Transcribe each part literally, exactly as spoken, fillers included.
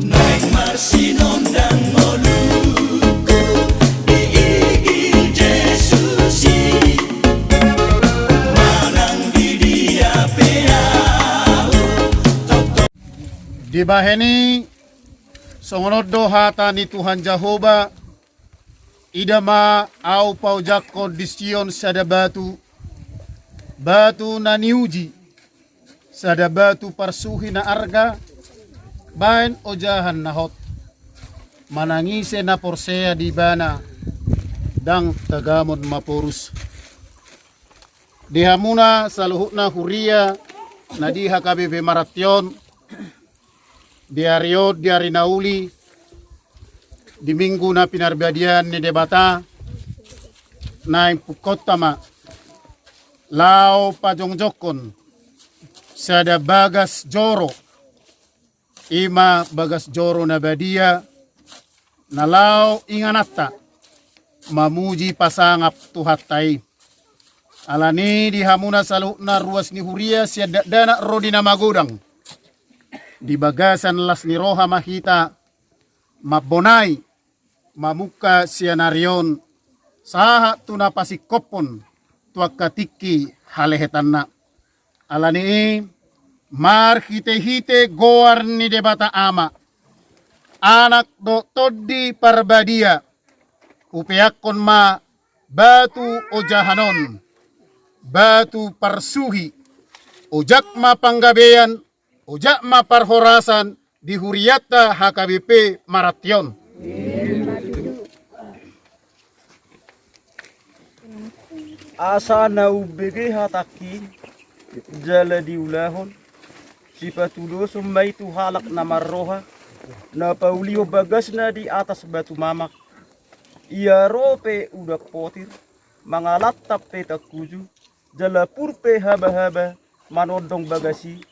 Naeng marsinondang ngolungku di igil Jesus i, manang di dia pe ahu. Dibahen i songon on do hata ni Tuhan Jahowa: Ida ma, ahu paojakhon di Sion sada batu, batu na niuji, sada batu parsuhi na arga, bahen ojahan na hot. Manang ise na porsea di ibana, ndang tagamon maporus. Di hamuna saluhutna huria na di H K B P Marantion, di ari on, di ari na uli, di Minggu na pinarbadian ni Debata, naeng pungkaonta ma laho pajongjongkon sada bagas joro, i ma bagas joro na badia, na laho ingananta mamuji pasangap Tuhanta i. Alani i, di hamuna saluhutna ruas ni huria sian dakdanak ro di na magodang, di bagasan las ni roha ma hita mambonai, mamungka sian ari on sahat tu na pasingkophon tu angka tingki halehetanna. Alani i, marhitehite goar ni Debata Ama, Anak dohot Tondi Parbadia, hupeakkon ma batu ojahan on, batu parsuhi, ojak ma panggabean, ojak ma parhorasan di hurianta H K B P Marantion. Asa na umbege hatangki jala diulahon, sipatudoson ma i tu halak na marroha, na paulihon bagasna di atas batu mamak. Ia ro pe udan potir, mangalantap pe tangkuju, jala pur pe habahaba manondong bagas i,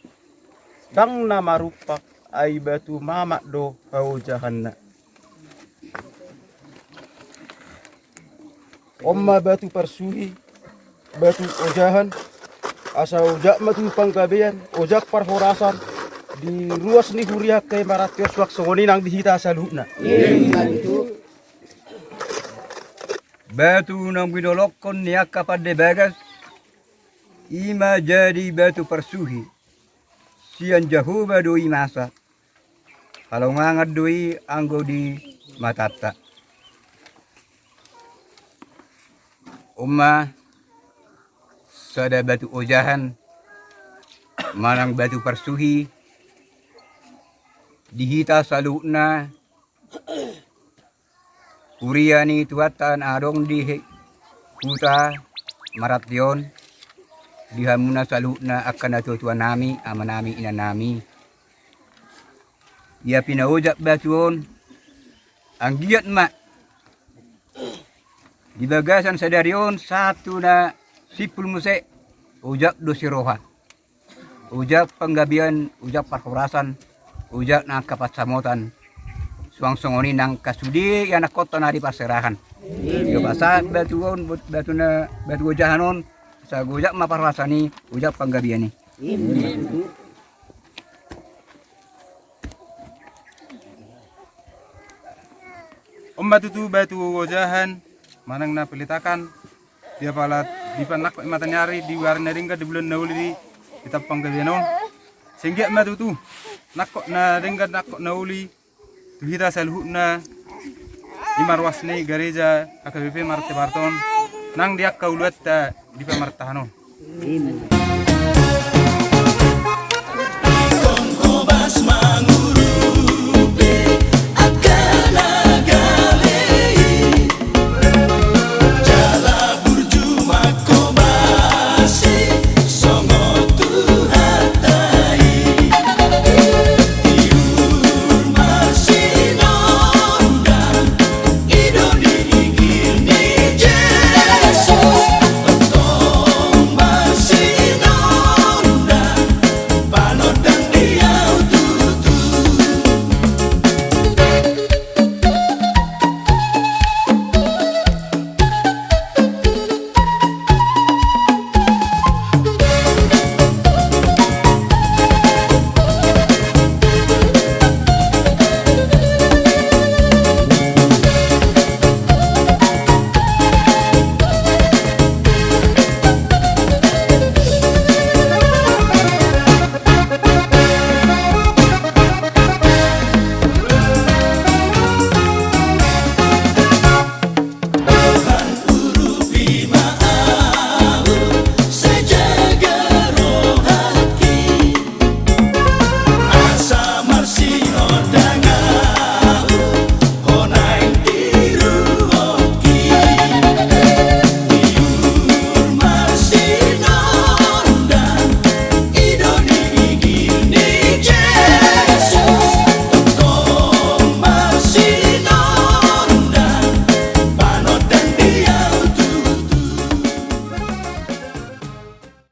ndang na marumpak, ai batu mamak do haojahanna. On ma batu parsuhi, batu ojahan, asa ojak ma tu panggabean, ojak parhorasan di ruas ni huria H K B P Marantion, suang songon i nang di hita saluhutna. Batu naung binolongkon ni angka pande bagas, i ma jadi batu parsuhi. Sian Jahowa do i masa, halongangan do i anggo di matanta. On ma sada batu ojahan manang batu parsuhi di hita saluhutna, huria ni Tuhanta na adong di he-, huta Marantion, di hamuna saluhutna angka natuatuanami, amanami, inanami. Ia pinaojak batu on, anggiat ma di bagasan sadari on sahat tu na simpul muse, ojak do siroha, ojak panggabean, ojak parhorasan, ojak na angka pansamotan, suang songon i nang angka sude ianakhonta na diparserahan. Ia pasahat batu on, batu na, batu ojahan on, asa ojak ma parhorasan i, ojak panggabean i. On ma tutu batu ojahan manang na peletakan, di apala dipanangkok i mata ni ari, di ari na denggan, di bulan na uli, di, di tampang gabean on. Sai anggiat ma tutu nangkok na denggan, nangkok na uli tu hita saluhutna, i ma ruas ni gareja H K B P Marantion, nang di angka uluanta di pamarentahan on.